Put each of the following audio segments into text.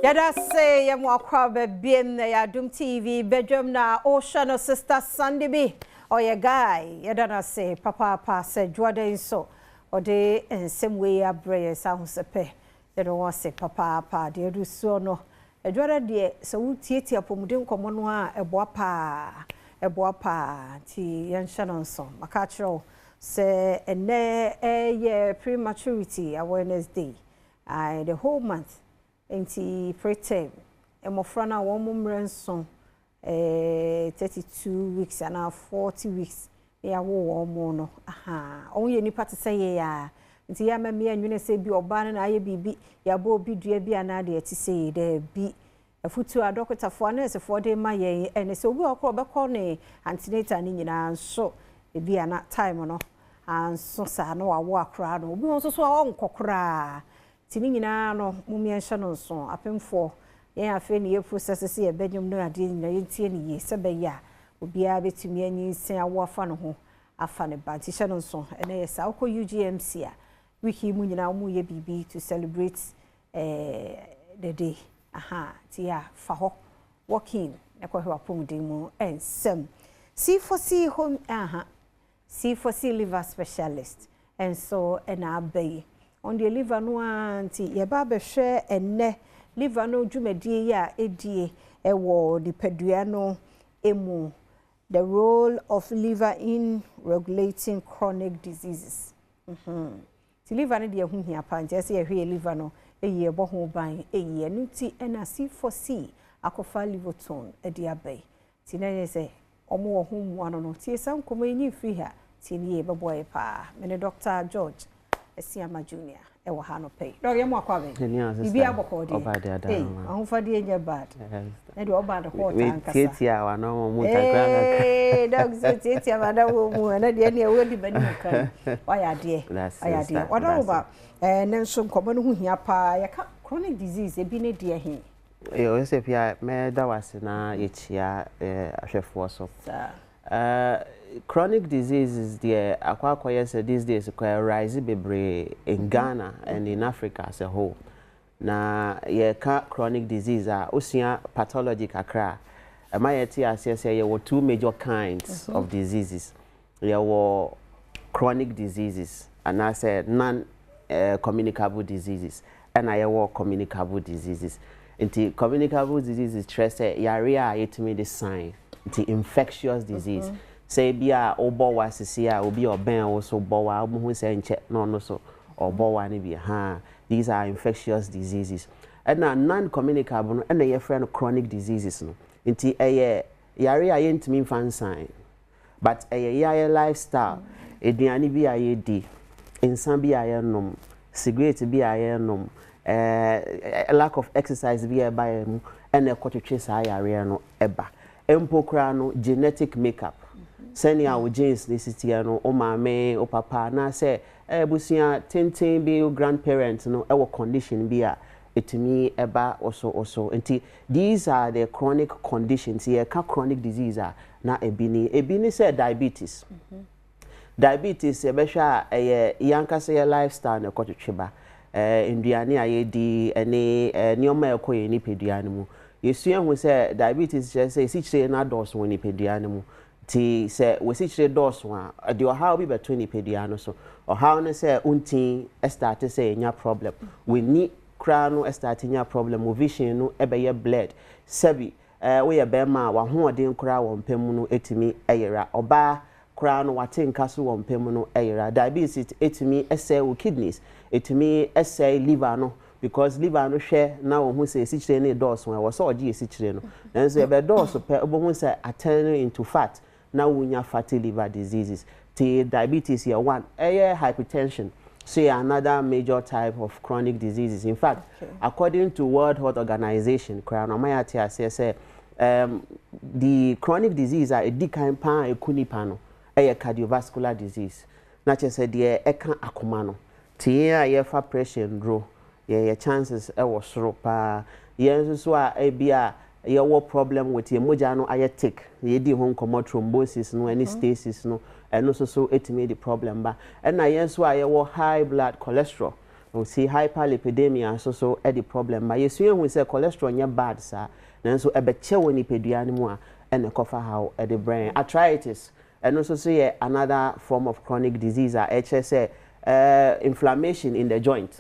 Yɛda se yɛ mo akɔ aba biem na yɛ Adom TV badwam na ɔrehwɛ no. Sister Sandy bi ɔyɛ guy, yɛda no ase papaapa sɛ dwoada yi nso ɔde nsɛm wei abrɛ yɛn sɛ ahosɛpɛ. Yɛde wɔn ase papaapa. Deɛ ɛdu soɔ no, adwoada deɛ, sɛ wotietie apɔmuden nkɔmmɔ no a, ɛboa paa, ɛboa paa. Nti yɛnhyɛ no nso. Maka akyerɛ wo sɛ ɛnɛ ɛyɛ Prematurity Awareness Day, the whole month. Nti preterm mmɔfra no a wɔn mmerɛ nso 32 weeks anaa 40 weeks na yɛawo wɔn mo no, aha, wɔn yɛ nipa te sɛ yɛ a, nti yɛ ama mmea nwene sɛ bi ɔbaa no na ayɛ biribi, yɛabɔ obi dua bi anaa deɛ ɛte sɛ yɛ. Daabi, afutuo a dɔkotafoɔ, anɛɛsefoɔ de ma yɛn ɛne sɛ obi wɔ hɔ ɔbɛkɔ ne antenatal no nyinaa nso, ebi ana time no anso saa na wawo akora no. Obi wɔ nso so a ɔnkɔ koraa. Nti ne nyinaa no, mommyɛnhyɛ no nso. Apemfoɔ yɛn, afei ne yɛ process sɛ yɛbɛnyam no, adeɛ nyinaa yɛntie ne yie sɛ bɛyɛ a obiara bɛtumi anyinsɛn awo afa ne ho afa ne ba. Nti hyɛ no nso, ɛnɛ yɛ saa. Wokɔ UGMC a, week yi mu nyinaa wɔn yɛ biribi to celebrate the day. Aha, nti a fa hɔ walk in na kɔhwɛ wapɔmuden mu nsɛm. C4C home, aha, C4C liver specialist nso ɛna aba yi. Ɔno deɛ, liver no ara. Nti yɛba abɛhwɛ ɛnnɛ liver no dwumadie yi a ɛdie ɛwɔ nipadua no emu, the role of liver in regulating chronic diseases. Nti liver no deɛ, ɛho hia paa. Nti ɛsɛ yɛhwɛ yɛ liver no ɛyi, ɛbɔ ho ban ɛyi. Ɛno nti ɛna C4C akɔfa Livotone ɛde aba yi. Nti na yɛ sɛ ɔmo wɔ ho mmoa no. Tie saa nkɔmmɔ yi nyi firi ha, tie ne yie, bɛboa yɛ paa. Mene Dr George Asiama Junior ɛwɔ ha no pɛi. Dɔk, yɛ mu akɔ abɛn. Biribi abɔkɔ deɛ, ei, ahofadeɛ nyɛ bad na deɛ ɔba de hɔ ɔta ankasa. Tietia wa na ɔmo mu kakra kakra. Ee, dɔk, sɛ tietia ma na wɔ mu ɛna deɛ neɛ wɔdi m'anim kan, wayɛ adeɛ, wayɛ adeɛ. Ɔdɔ ba ɛɛ ne nso nkɔmmɔ no ho hia paa. Yɛka chronic disease, ebi ne deɛ he? Ɛyɛ sɛ pia mɛda wase na yɛkyia ahwɛfoɔ so. Chronic diseases deɛ, akɔyɛ sɛ these days kɔ rise bebree in Ghana and in Africa as a whole. Na yɛka chronic disease a, osua pathology kakra a, ɛma yɛte aseɛ sɛ yɛwɔ two major kinds of diseases. Yɛwɔ chronic diseases anaasɛ non communicable diseases, ɛna yɛwɔ communicable diseases. Nti communicable diseases kyerɛ sɛ yare a yɛtumi de sign, nti infectious disease. Sɛ ebi a wobɔ wa sisi a, obi a ɔbɛn wo so bɔ wa, wɔn ho sɛ nkyɛ na ɔno so ɔbɔ wa no bi ha, these are infectious diseases. Ɛna non-communicable no ɛna yɛfrɛ no chronic diseases no. Nti ɛyɛ yare a yɛntumi nfa nsan, but ɛyɛ yɛayɛ lifestyle, aduane bi a yɛdi, nsa bi a yɛnom, cigarette bi a yɛnom, lack of exercise bi a ɛba yɛn mu, ɛna ɛkɔtwetwe saa yareɛ no ɛba. Mpo koraa no, genetic makeup, sɛnea wo genes ne si teɛ no, wo maame, wo papa anaasɛ abusua tenten bi, wo grandparent no ɛwɔ condition bi a, ɛtumi ɛba ɔso ɔso. Nti these are the chronic conditions. Yɛka chronic disease a, na ebi ni sɛ diabetes. Diabetes, yɛbɛhwɛ a, ɛyɛ yɛankasa yɛ lifestyle na ɛkɔtwetwe ba. Nduane a yɛdi ɛne nneɛma a ɛkɔ yɛn nipadua no mu. Yɛsua hu sɛ diabetes kyerɛ sɛ esikyire no adɔɔso wɔ nipadua no mu. Nti sɛ wɔsikyire dɔɔso a, ɛde ɔhaw bi bɛto nipadua no so. Ɔhaw no sɛ wontin ɛstart sɛ ɛnya problem, w'ani koraa no ɛstart nya problem, wo vision no ɛbɛyɛ blurred. Sɛbi, woyɛ bɛrima a, w'ahoɔden koraa wɔ mpɛ mu no ɛtumi ɛyera. Ɔbaa koraa no, wate nka so wɔ mpɛ mu no ɛyera. Diabetes ɛtumi ɛsɛe wo kidneys, ɛtumi ɛsɛe liver no, because liver no hwɛ na wɔn ho sɛ esikyire no dɔɔso, ɛwɔ sɛ ɔgye esikyire no, nanso ɛbɛdɔɔso pɛ, wobɛhu sɛ aturn into fat na wonya fatty liver diseases. Ti diabetes yɛ one. Ɛyɛ hypertension so yɛ another major type of chronic diseases. In fact, according to World Health Organization koraa no, ɔmo yɛ ate aseɛ sɛ the chronic disease a ɛdi kan paa a ɛku nipa no ɛyɛ cardiovascular disease, na kyerɛ sɛ deɛ ɛka akoma no. Te yɛn a yɛfa pressure nduro, yɛyɛ chances ɛwɔ soro paa. Yɛn nso so a ebi a yɛwɔ problem with yɛn mogya no ayɛ thick, yɛdi ho nkɔmmɔ, thrombosis no ɛne stasis no, ɛno nso so etumi de problem ba. Ɛna yɛn nso a yɛwɔ high blood cholesterol. Nti hyperlipidemia nso so de problem ba. Yɛsua hu sɛ cholesterol nyɛ bad saa, nanso ɛbɛkyɛ wɔ nipadua no mu a, ɛna ɛkɔfa haw de brɛ yɛn. Arthritis, ɛno nso so yɛ another form of chronic disease a ɛkyerɛ sɛ inflammation in the joint.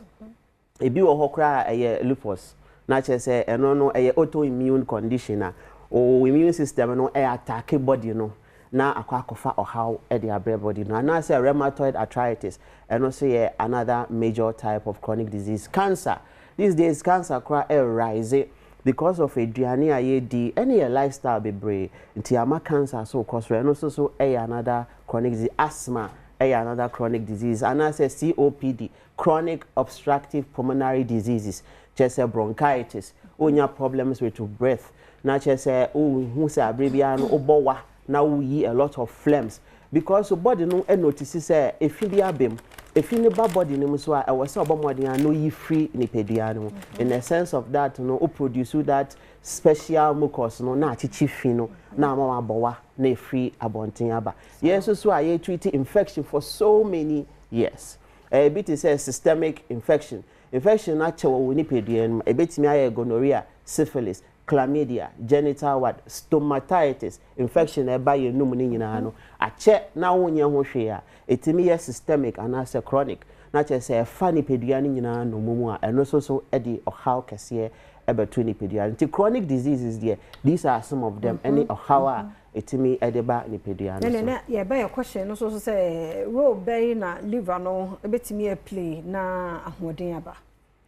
Ebi wɔ hɔ koraa a ɛyɛ lupus, na kyerɛ sɛ ɛno no ɛyɛ autoimmune condition a o immune system no ɛyɛ attack body no na akɔ akɔfa ɔhaw de abrɛ body no. Anaasɛ rheumatoid arthritis, ɛno nso yɛ another major type of chronic disease. Cancer, these days cancer koraa ɛrise because of aduane a yɛdi ɛne yɛ lifestyle bebree, nti ama cancer so kɔ soro. Ɛno nso so ɛyɛ another chronic disease. Asthma ɛyɛ another chronic disease, anaasɛ COPD, chronic obstructive pulmonary diseases, kyerɛ sɛ bronchitis, wonya problems with your breath, na kyerɛ sɛ wohu sɛ abere biara no wobɔ wa na woyi a lot of phlegms, because body no notice sɛ efi bi aba mu. Efi no ba body no mu so a, ɛwɔ sɛ ɔbɔ mmɔden a na oyi firi nipadua no mu. In the sense of that no, o produce that special mucus no na akyekye fi no na ama wabɔ wa na efiri abɔnten aba. Yɛn nso so a yɛ treat infection for so many years, ebi te sɛ systemic infection, infection akyɛ wɔ wɔ nipadua no mu. Ebetumi ayɛ gonorrhea, syphilis, chlamydia, genital wart, stomatitis, infection a ɛba yɛn num ne nyinaa no akyɛ na wonyɛ ho hwee a, ɛtumi yɛ systemic anaasɛ chronic, na kyerɛ sɛ ɛfa nipadua no nyinaa no mu a, ɛno nso so de ɔhaw kɛseɛ ɛbɛto nipadua no. Nti chronic diseases deɛ, these are some of them, ɛne ɔhaw a ɛtumi de ba nipadua no so. Ɛnɛ na yɛbɛ yɛ question no so sɛ role bɛyi na liver no ebɛtumi play na ahoɔden aba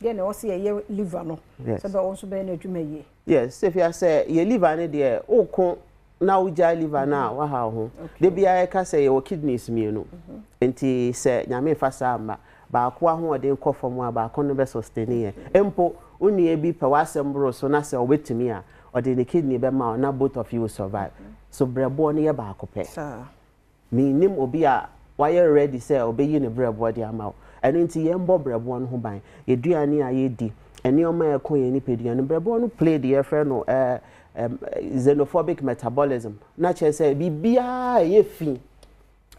deɛ na ɛwɔ sɛ yɛyɛ liver no sɛ bɛ wɔn nso bɛyɛ n'adwuma yie? Yes, sefia, sɛ yɛ liver no deɛ, woko na wogya liver no a, waha wo ho. De biara yɛka sɛ yɛwɔ kidneys mmienu, nti sɛ Nyame fa saa mma baako ahoɔden kɔ fam a, baako no bɛ sustain yɛ. Mpo wo nua bi pɛ w'asɛm boro so na sɛ ɔbɛtumi a, ɔde ne kidney bɛma wo na both of you will survive. So brɛboɔ no yɛ baako pɛ. Menim obi a wayɛ ready sɛ ɔbɛyi ne brɛboɔ de ama wo. Ɛno nti yɛmbɔ brɛboɔ no ho ban. Yɛduane a yɛdi, nneɛma a ɛkɔ yɛn nipadua no, brɛboɔ no play deɛ yɛfrɛ no xenophobic metabolism, na kyerɛ sɛ biribiara a ɛyɛ fi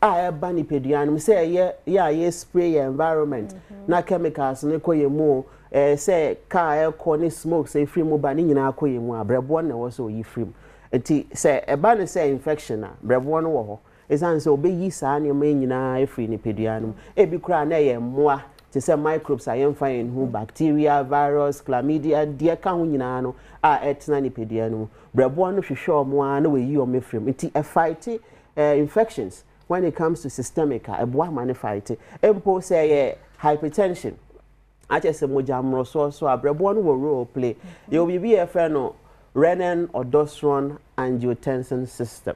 a ɛba nipadua no mu, sɛ ɛyɛ yɛ a yɛ spray yɛ environment na chemicals no kɔ yɛn mu o, sɛ car ɛkɔ ne smoke sɛ efiri mu ba ne nyinaa kɔ yɛn mu a, brɛboɔ no na ɛwɔ sɛ oyi firi mu. Nti sɛ ɛba no sɛ infection a, brɛboɔ no wɔ hɔ ɛsiane sɛ ɔbɛyi saa nneɛma yi nyinaa afiri nipadua no mu. Ebi koraa na ɛyɛ mmoa te sɛ microbes a yɛmfa yɛn ho, bacteria, virus, chlamydia, deɛ ka ho nyinaa no a ɛtena nipadua no mu, brɛboɔ no hwehwɛ ɔmo a na wɔayi ɔmo afiri mu. Nti ɛfight infections. When it comes to systemic a, ɛboa ma ne fight. Mpo sɛ ɛyɛ hypertension, akyɛ sɛ mogya mmorosoɔ so a, brɛboɔ no wɔ role play. Yɛwɔ biribi a yɛfrɛ no renin aldosterone angiotensin system,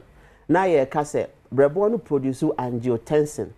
na yɛka sɛ brɛboɔ no produce angiotensin.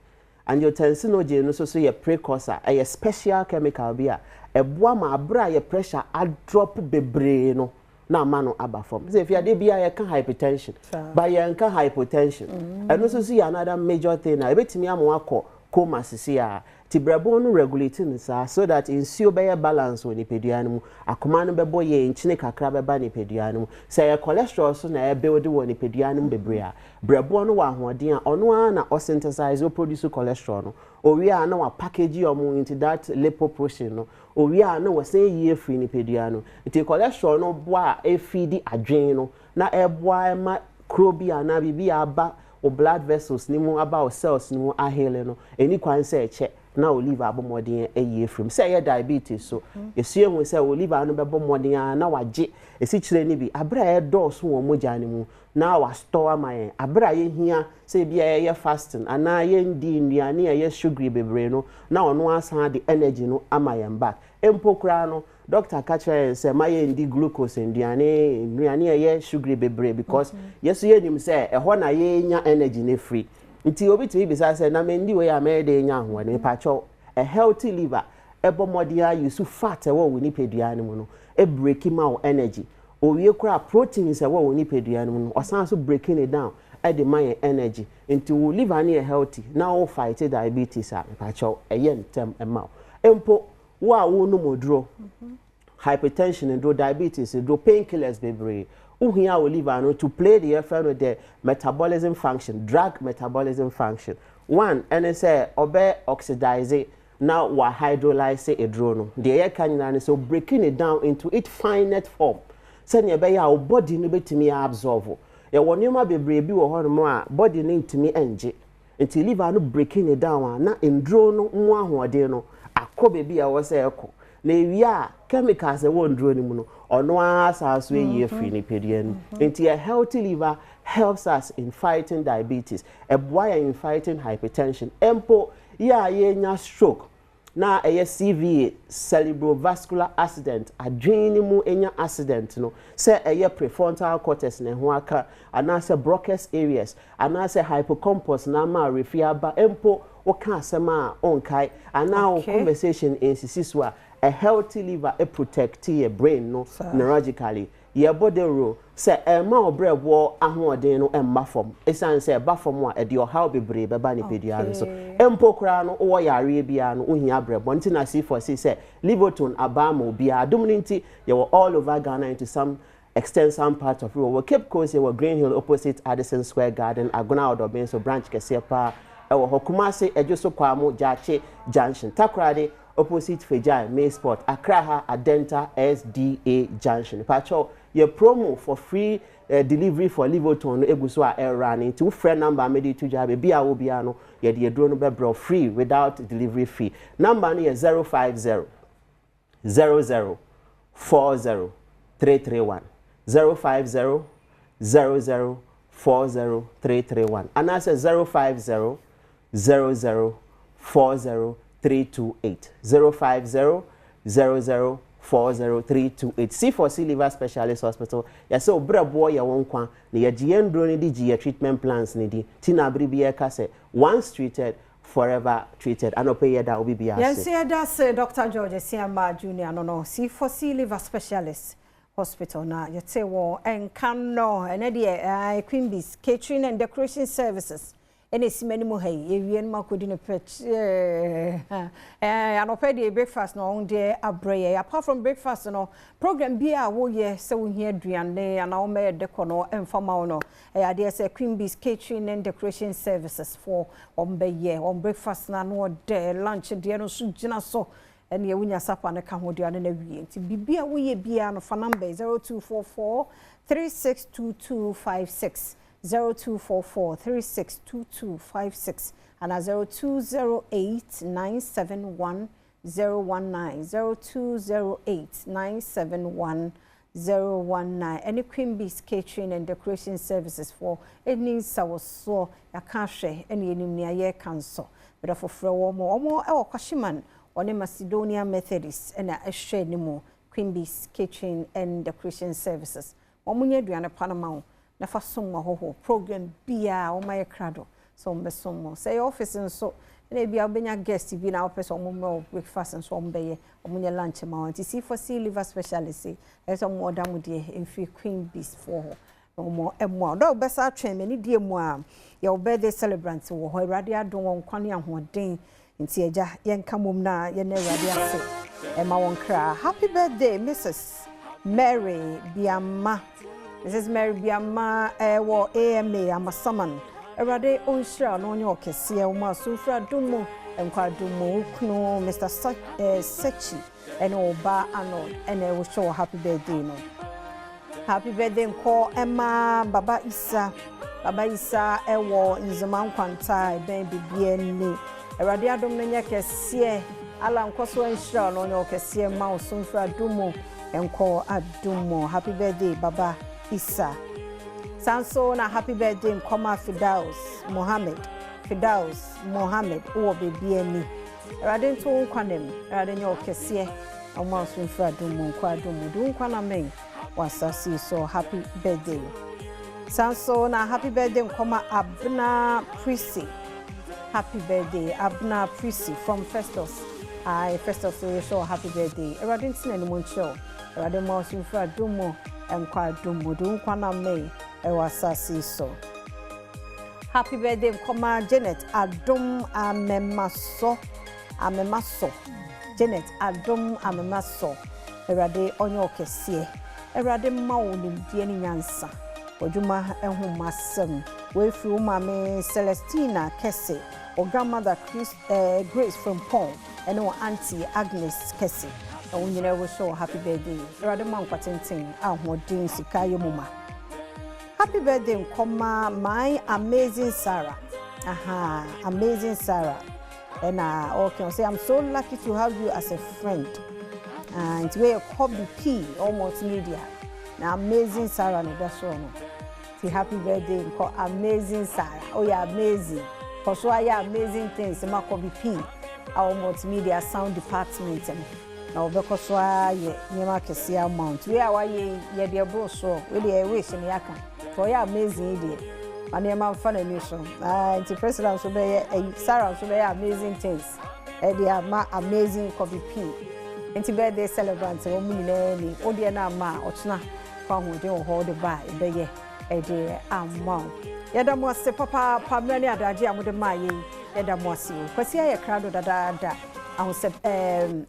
Angiotensinogen no nso so yɛ precursor, ɛyɛ special chemical bi a ɛboa ma abere a yɛ pressure adrop bebree no na ama no aba fam. Sɛ efi adeɛ bi a yɛka hypertension but yɛnka hypotension, ɛno nso so yɛ another major thing na ebetumi ama wakɔ coma sisi a. Ti brɛboɔ no regulate no saa so that nsuo bɛyɛ balance wɔ nipadua no mu, akoma no bɛbɔ yɛ, nkyene kakra bɛba nipadua no mu. Sɛ ɛyɛ cholesterol so na ɛbuild wɔ nipadua no mu bebree a, brɛboɔ no wɔ ahoɔden a ɔno ara na ɔsynthesize, ɔproduce cholesterol no. Owie a, na wapackage ɔmo into that lipoprotein no. Owie a, na wɔsɛn yie firi nipadua no. Nti cholesterol no boa a ɛfidi adwene no na ɛboa ɛma kuro bi anaa biribi a aba wo blood vessels ne mu, aba wo cells ne mu aheal no, ɛni kwan sɛ ɛkyɛ na wo liver abɔ mmɔden ayi afiri mu. Sɛ ɛyɛ diabetes so, yɛsua hu sɛ wo liver no bɛbɔ mmɔden a na wagye esikyire no bi abere a ɛdɔɔso wɔ mogya no mu na wastore ama yɛn abere a yɛhia, sɛ ebi a yɛyɛ fasting anaa yɛndi nnuane a ɛyɛ sugary bebree no, na ɔno asan de energy no ama yɛn back. Mpo koraa no, doctor ka kyerɛ yɛn sɛ ma yɛndi glucose nnuane, nnuane a ɛyɛ sugary bebree, because yɛso yɛnim sɛ ɛhɔ na yɛnya energy no firi. Nti obi tumi bisa sɛ, na mendi wei a, mɛyɛ de nya ahoɔden? Mepakyɛw, a healthy liver ɛbɔ mmɔden a use fat ɛwɔ wo nipadua no mu no ɛbreak ma wo energy. Owie koraa, proteins ɛwɔ wo nipadua no mu no, ɔsan so breaking it down ɛde ma yɛn energy. Nti wo liver no yɛ healthy na wo fight diabetes a, mepakyɛw, ɛyɛ ntɛm ɛma wo. Mpo wo a wonom oduro, hypertension nduro, diabetes nduro, painkillers bebree, wohia wo liver no to play the yɛfrɛ no the metabolism function, drug metabolism function. One ɛne sɛ ɔbɛ oxidize. na wa hydrolyse aduro no. Deɛ yɛka nyinaa ne sɛ breaking it down into its finite form sɛnea ɛbɛyɛ a wo body no bɛtumi absorb. Yɛwɔ nneɛma bebree bi wɔ hɔnom a body no ntumi ngye, nti liver no breaking it down a, na nduro no mu ahoɔden no akɔ baabi a ɛwɔ sɛ ɛkɔ. Na ewie a, chemicals ɛwɔ nduro no mu no, ɔno ara saa so eyi afiri nipadua no. Nti a healthy liver helps us in fighting diabetes, ɛboa yɛn in fighting hypertension, mpo yɛ a yɛnya stroke na ɛyɛ CVA, cerebrovascular accident, adwene no mu nya accident no, sɛ ɛyɛ prefrontal cortex na ɛho aka, anaasɛ Broca's areas, anaasɛ hippocampus na ama arefi aba, mpo woka asɛm a ɔnkae anaa wo conversation nsisi so a, a healthy liver protect yɛ brain no neurologically. Yɛbɔ dawuro sɛ ɛmma wo brɛboɔ ahoɔden no mma fam, ɛsiane sɛ ɛba fam a, ɛde ɔhaw bebree bɛba nipadua no so. Mpo koraa no, wowɔ yareɛ biara no, wohia brɛboɔ. Nti na C4C sɛ Livoton aba ama obiara. Adom no nti, yɛwɔ all over Ghana and to some extent some part of wɔ Cape Coast, yɛwɔ Green Hill opposite Addison Square Garden, Agona Ɔdɔbɛn so branch kɛseɛ paa ɛwɔ hɔ. Kumase, Ɛdwo so Kwamo, Gyaakye Junction. Takoradi, opposite Fegyae May Sport. Accra ha, Adenta SDA Junction. Pakyɛw, yɛ promo for free delivery for Livoton no egu so a ɛrun, nti wofrɛ number a mede to dwa, baabi a wɔ biara no, yɛde aduro no bɛbrɛ free without delivery fee. Number no yɛ 050 00 40 331, 050 00 40 331, anaasɛ 050 00 40 328, 050 00 40 328. C4C Liver Specialist Hospital, yɛsɛ obrɛboɔ yɛ wɔn nkwa na yɛgye yɛn nduro no di, gye yɛ treatment plans no di ti na abere bi yɛka sɛ once treated, forever treated. Anɔpɛ, yɛda obi bi ase. Yɛn nso yɛda ase, Dr George Asiama Junior no, C4C Liver Specialist Hospital na yɛte wɔ nka no. Ɛnɛ deɛ, Queen Bees Catering and Decoration Services ɛna esi m'anim ha yi. Ewie no makɔdi no pɛ anɔpɛ deɛ, breakfast na ɔno deɛ abrɛ yɛ. Apart from breakfast no, program bi a woyɛ sɛ wohia aduane anaa wɔmɛyɛ decor no ɛmfa ma wo no, ɛyɛ adeɛ sɛ Queen Bees Catering and Decoration Services for wɔn bɛyɛ wɔn breakfast na no ɔdɛ, lunch deɛ no nso gyina so, ɛne wonya supper no ka ho aduane no awie. Nti biribi a woyɛ biara no, fa number 0244 362256, 0244 362256 ana 0208 971 019, 0208 971 019. Ɛne Queen Bees Catering and Decoration Services for ɛni nsawɔsoɔ. Yɛaka ahwɛ ɛne yɛnim nea yɛreka nso. Bɛdɛ foforɔ wɔ mo wɔn ɛwɔ Kwahyeman, wɔne Macedonia Methodist ɛna ɛhwɛ anim. Queen Bees Catering and Decoration Services, wɔn nyɛ aduane pa no ma wo na fa som ahɔhoɔ. Program biara, wɔn ayɛ krado sɛ wɔn bɛsom mo. Sɛ ɛyɛ office nso ɛna ebi a wobɛnya guest bi na wopɛ sɛ wɔn mmerɛ wɔ breakfast nso, wɔn bɛyɛ, wɔn nyɛ lunch ma wɔn. Nti C4C Liver Specialist, ɛyɛ sɛ wɔn ɔda mo deɛ mfiri Queen Bees foɔ hɔ na wɔn ɛmoa ɔdɔ. Wobɛsa atwɛn mɛ ne die mu a yɛwɔ birthday celebrant wɔ hɔ. Awurade adom wɔn nkwa ne ahoɔden, nti agya, yɛnka mom na yɛn Awurade ase ɛma wɔn kra. Happy birthday, Mrs Mary Biama, Mrs Mary Biama ɛwɔ AMA Amasaman. Awurade ɔnhyira na ɔnyɛ ɔkɛseɛ wɔn asomfiri adom mu, nkwa adom mu. Kunu Mr Sechi ɛne ɔba Arnold ɛna ɛwɔhyɛ wɔ happy birthday no. Happy birthday nkɔ ɛma Baba Isa, Baba Isa ɛwɔ Nzema Nkwanta, ɛbɛn bibia ni. Awurade adom no nyɛ kɛseɛ, ala nkɔ so nhyira na ɔnyɛ ɔkɛseɛ ma wo somfiri adom mu, nkɔ adom mu. Happy birthday, Baba Isa. Saa nso na happy birthday nkɔma Fidaus Mohammed, Fidaus Mohammed wɔ beebi ani. Awurade nto wo nkwa nam, Awurade nyɛ ɔkɛseɛ na ɔma wo so mfiri adom mu, nkɔ adom mu de wo nkwa na mɛn wɔ asase yi so. Happy birthday. Saa nso na happy birthday nkɔma Abena Prisi. Happy birthday, Abena Prisi from Festus. Aye, Festus, so yɛ happy birthday. Awurade ntena anim nkyerɛw, Awurade ma wo so mfiri adom mu, nkɔ adom mu de wo nkwa na mɛn ɛwɔ asase yi so. Happy birthday nkɔma Janet Adom Amemaso, Amemaso, Janet Adom Amemaso. Awurade ɔnyɛ ɔkɛseɛ, Awurade mma wo nimdeɛ ne nyansa w'adwuma ho masɛm. Wɔafiri wo maame Celestina Kɛse. Wo grandmother Chris, eh, Grace Frimpong ɛne wo auntie Agnes Kɛse. Na wɔn nyinaa wish wo happy birthday. Awurade ma nkwa tenten, ahoɔden, sika yɛ mu ma. Happy birthday nkɔma my amazing Sarah. Aha, amazing Sarah. Ɛna okay, ɔsɛ, "I'm so lucky to have you as a friend." Ah, nti wei yɛ Kobe P, all multimedia. Na amazing Sarah na ɛda soɔ no. Ti happy birthday nkɔ amazing Sarah. Oyɛ amazing. Kɔ so ayɛ amazing things ma Kobe P, our multimedia sound department no. Na wɔbɛkɔ so ayɛ nneɛma akɛseɛ ama wo. Nti wei a wayɛ yi, yɛde ɛboro soɔ. Wei deɛ ɛyɛ wish ne yɛaka. Nti ɔyɛ amazing yi deɛ, ma nneɛma mfa n'ani so. Ah, nti Priscilla nso bɛyɛ ɛyi, Sarah nso bɛyɛ amazing things ɛde ama amazing Kobe P. Nti birthday celebrant wɔn mu nyinaa ni. Wo deɛ no ama a, ɔkyena fa ahoɔden wɔ hɔ wode ba a, ɛbɛyɛ ɛde ama wo. Yɛda mo ase papaapa mmerɛ ne adagye a mode maa yɛ yi. Yɛda mo ase o. Kwasi ayɛ krado dadaada. Ahosɛ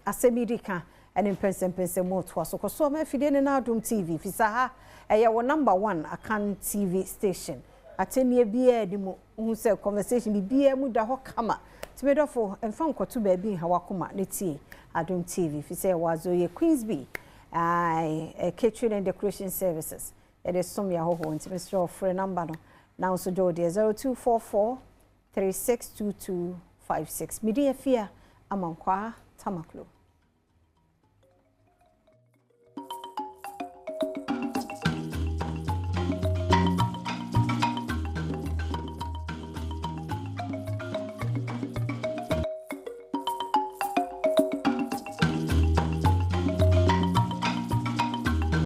asɛm yi di ka ɛne mpɛnsɛmpɛnsɛm mu ɔtoa so. Kɔ so ama afidie ne n'Adom TV. Fisa ha ɛyɛ wo number one Akan TV station. Atɛnnie biara ni mu. Wohu sɛ conversation biribiara mu da hɔ kama. Nti medɔfo, mfa nkɔto baabi nha wakoma ne tie Adom TV. Fi sɛ ɛwɔ Azoye Queensby Catering and Decoration Services. Yɛde som yɛ ahɔhoɔ nti mesrɛ wo frɛ number no. Na nso gye wo deɛ 0244 362256. Mede afia Amankwaa Tamaklo.